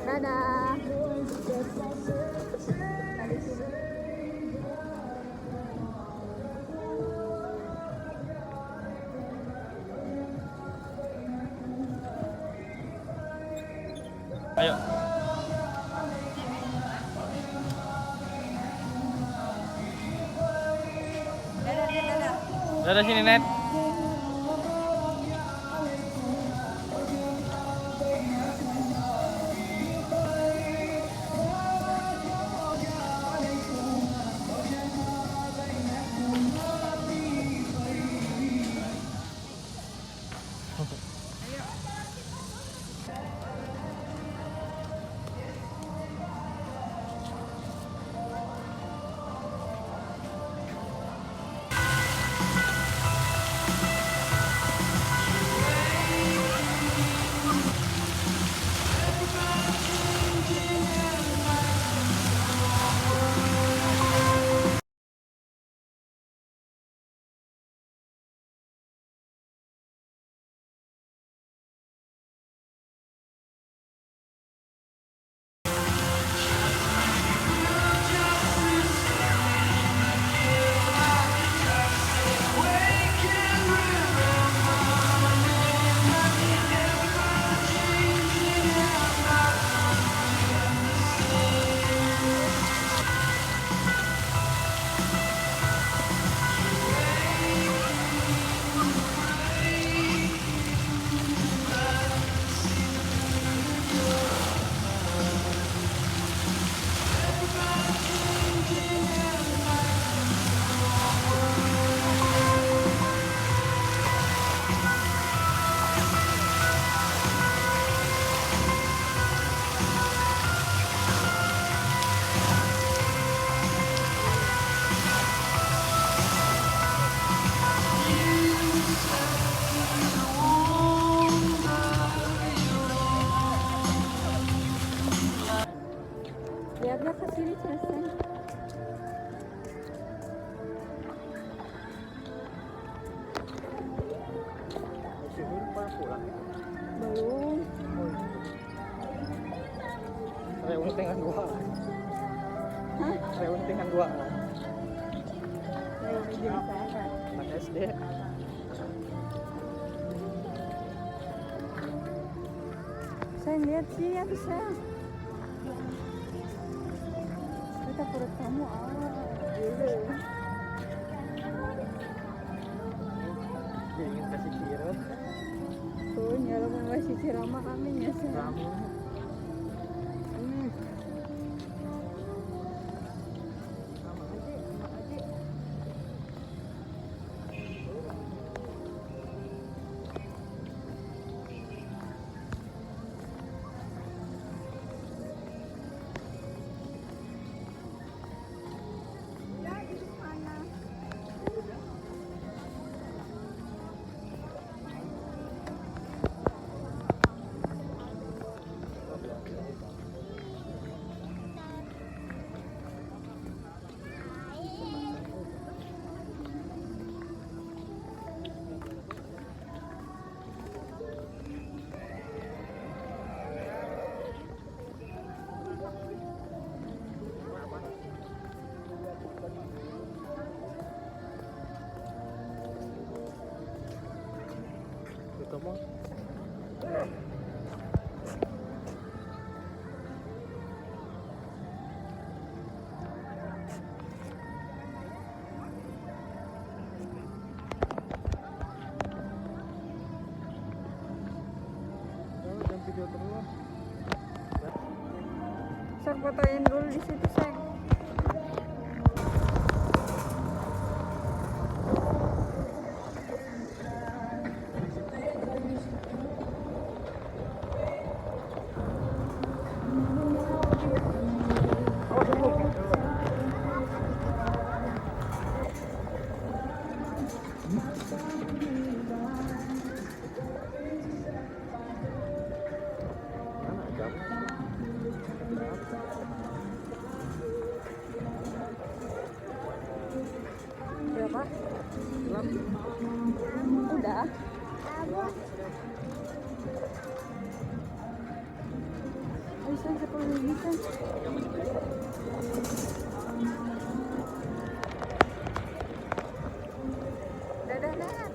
Dadah. Ayo. Dadah, dadah. Dadah sini, Net. Lihatlah ke sini, Cesen. Pulang. Belum. Reuni dengan dua. Hah? Reuni dengan dua. Reuni jeung saha? Anak SD. Saya lihat sih ya bisa. Kita perut kamu ah, gitu. Dia ingin kasih kira. Tuh, nyala masih ceramah kami ya, sayang. Kamu. Sama aja, sama aja. Ya, di mana? Itu mah. Jangan video terus. Sok fotoin dulu di situ, sayang. Udah. Ayo San, 10 lagi San. Dadah, dadah.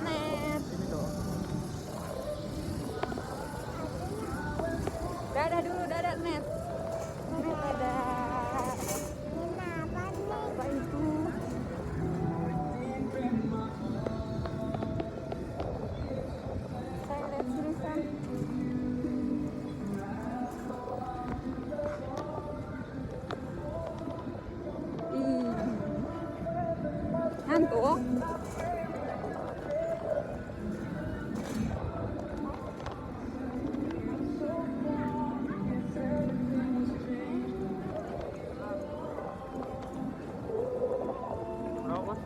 Net. Dadah dulu, dadah Net. Net, dadah. Apa itu? Saya lihat sini, San. Ih. Ngantuk? Berapa, Bos?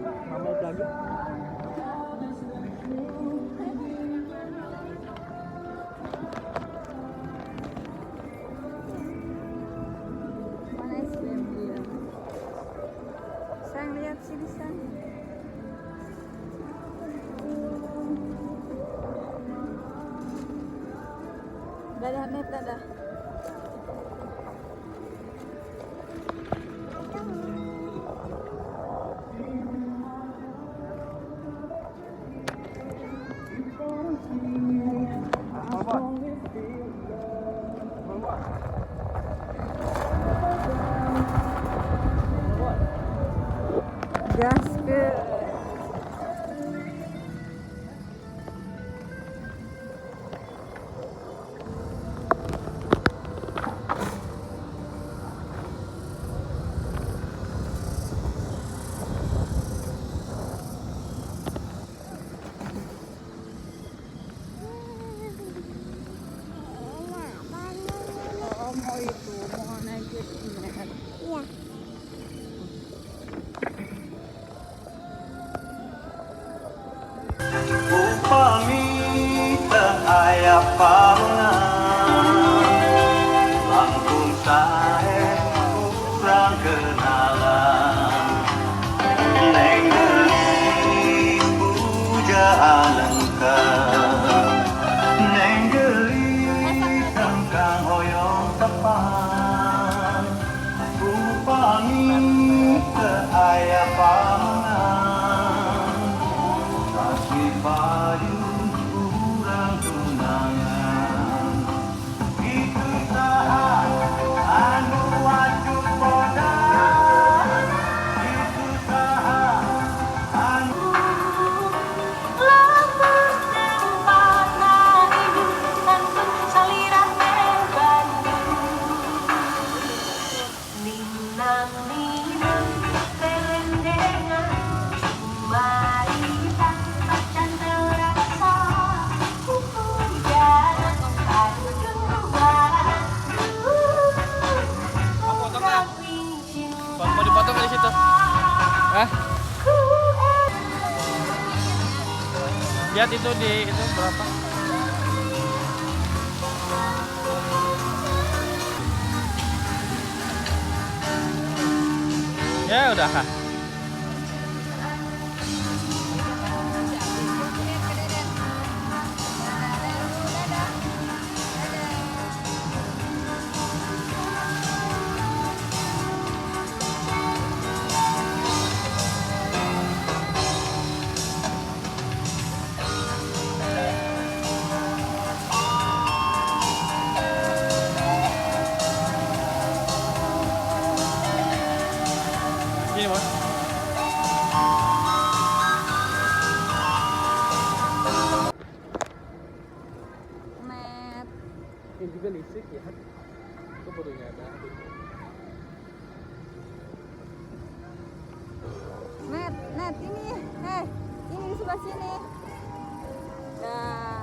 Mama lagi. Mana es krim? Iya. Sang, lihat sini, Sang. Dadah, Net, dadah. Apa? Apa? Apa? Gas ke. Oh, mau itu, mau naik Net. Iya. Upami teu aya pawenang, langkung sae urang kenalan. Neng geulis pujaan lengkap, Neng geulis engkang hoyong tepang. Upami teu aya pawenang, pasti payun urang tunangan. Itu saha anu wajub bodas? Itu saha anu Lamun tempatna ibu tangtun salirane banyu. Ninang ninang perendengan Sumarita pacan terasa Hujan aduh. Potong lah. Mau dipotong nggak di situ? Hah? Lihat itu di itu berapa? Ya udah. Dadah. Sini, Bos. Net. Ini juga listrik ya. Itu baru nyadar. Net, Net, ini. Eh, ini di sebelah sini. Dah.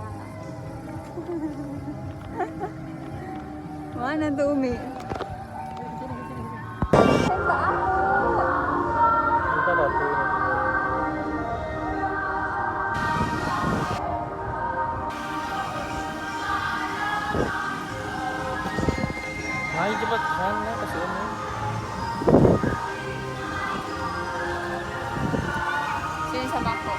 Mana tuh Umi? Ayo cepat sana ke sini. Sini sama aku.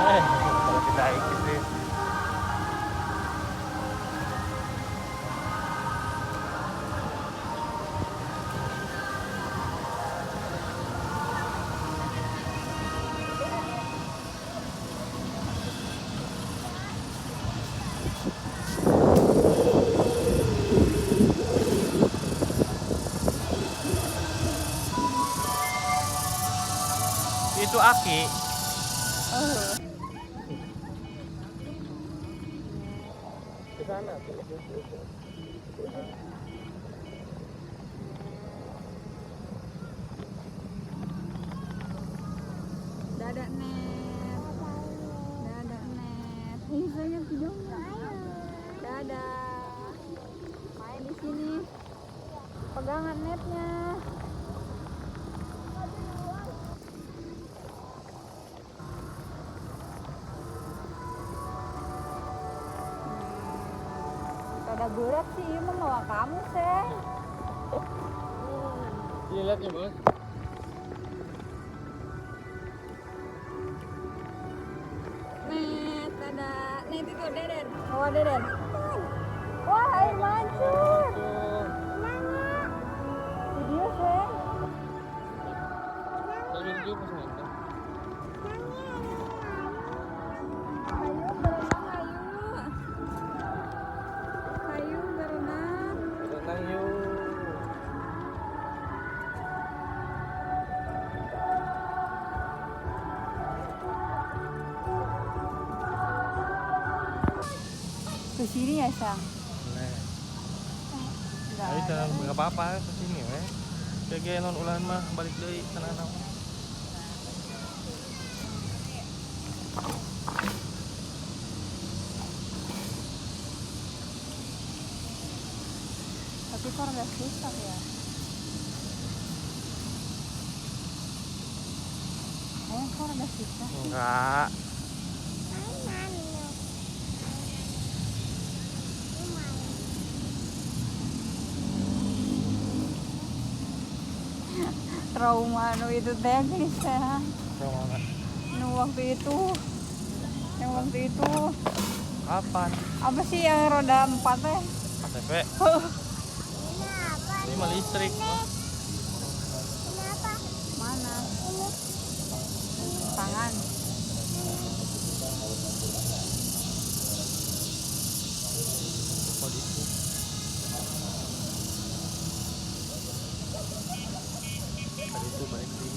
Kalau kita ikut sih. Itu Aki. Oh. Ke sana tuh. Dadah Net. Dadah Net. Ih, sayang videonya. Dadah. Main di sini. Pegangan netnya. Rada berat sih, ini mau kamu, Sen. Iya, lihat ya, Bos. Net, dadah. Net itu Deden. Bawa Deden. Wah, air mancur. Video, Sen. Ayo berenang, ayo. Ayo berenang. Berenang yuk. Ke sini ya, Sang? Boleh. Enggak. Ayo jangan nggak apa-apa ke sini weh. Kayak non ulan mah balik deui kana naon. Tapi kok rada susah ya? Kok rada susah? Enggak. Trauma nu itu teh guys ya. Trauma. Nu waktu itu. Yang waktu itu. Kapan? Apa sih yang roda 4 teh? ATV. Ini mah listrik. Mana? Tangan. Oh, di Tadi itu balik di.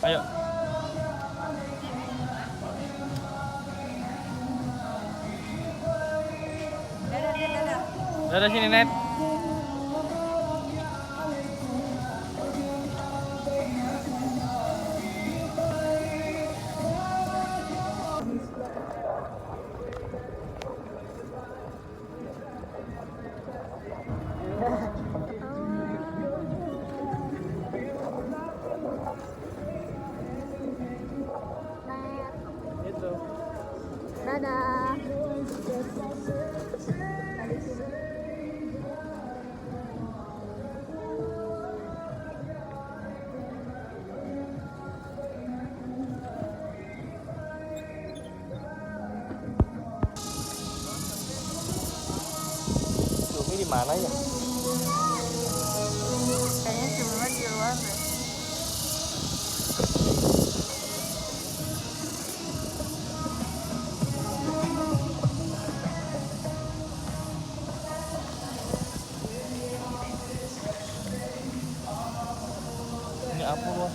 Ayo. Dadah, dadah. Dadah sini, Net. Itu. Dadah. Umi di mana ya? Kayaknya cuma di luar deh. Ini apa, Bos?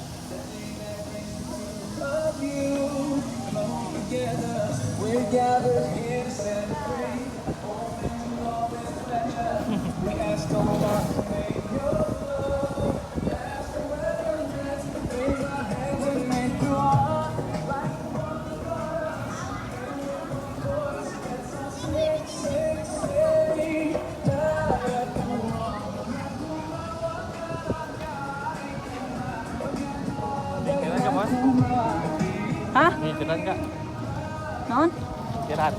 Istirahat enggak? Non? Istirahat.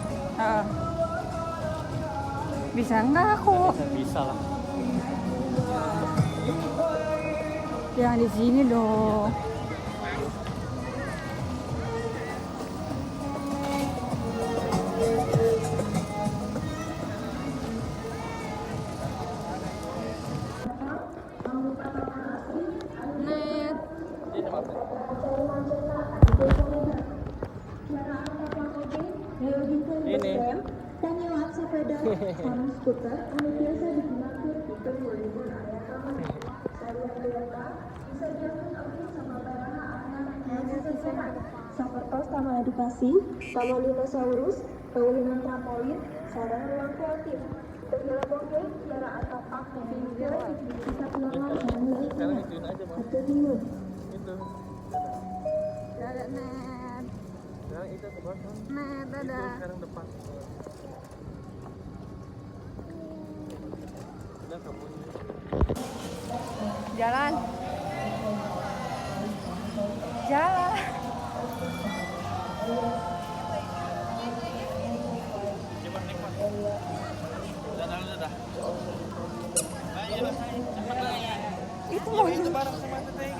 Bisa enggak aku? Bisa lah. Jangan di sini dong. Net. Ini. Sepeda, skuter, anu biasa digunakan untuk melibur area taman. Sapertos Taman Edukasi, Taman Dinosaurus, bangunan trampolin, sarang ruang kreatif. Sekarang ituin aja, Bang. Itu. Dadah, Net. Sekarang itu ke belakang. Net, Itu dadah. sekarang depan. Udah kamu. Jalan. Jalan. Coba naik, Pak. Udah, udah, udah. Ayo, ayo, cepat naik. Itu mau Itu bareng sama teteh.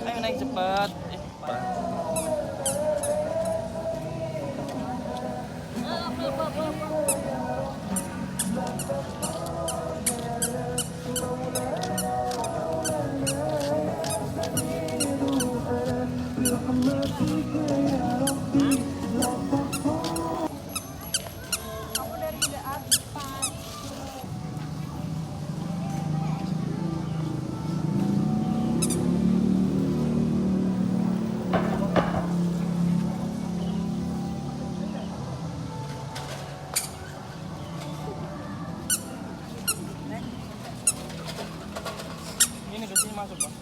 Ayo naik cepat. Pak. Aku dari depan. Ini ke sini masuk, Bang.